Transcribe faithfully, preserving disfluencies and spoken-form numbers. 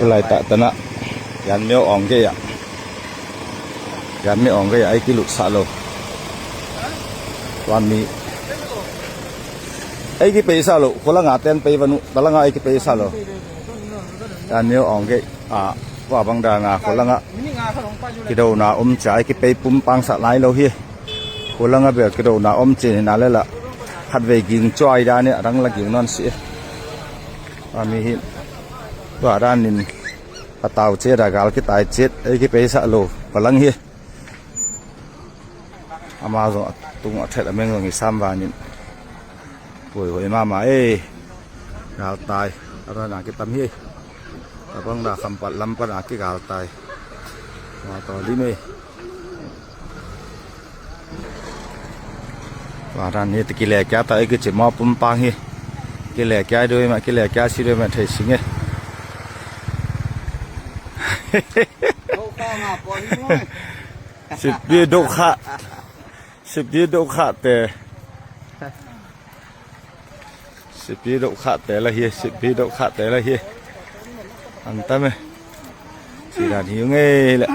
Lai ta tana. Yan myo ong ge ya. Yan myo ong ge ya, ai ki lut sa lo. Wan mi. Ai ki pei sa lo. Ko la nga ten pei vanu. Ta la nga ai ki pei sa lo. Yan myo ong ge. A, wa bang da nga ko la nga. Ki do na um cha ai ki pei pum pang sa lai lo hi. Ko la nga be ki do na um che ni na le la. Khat ve ging choi da ni, a dang la ging non si. A mi hi. Wa dan nin. Patau che da gal ki tai che. Ai ki pei sa lo. Ko la nga hi. Ama zong a tung a thet a meng zong i sam vanin. Pui hoi mama e. Gal tai. A ra na ki tam hi. Ta bang da kham pat lam pa na ki gal tai. Ma to di me. Wa dan ni ti ki le kya ta e ki chi ma pum pang hi. Ki le kya do ma ki le kya si do ma thei sing e. Sip di do kha. Sip di do kha te. Sip di do kha te la hi, sip di do kha te la hi. An ta me. Si dan hi nge la.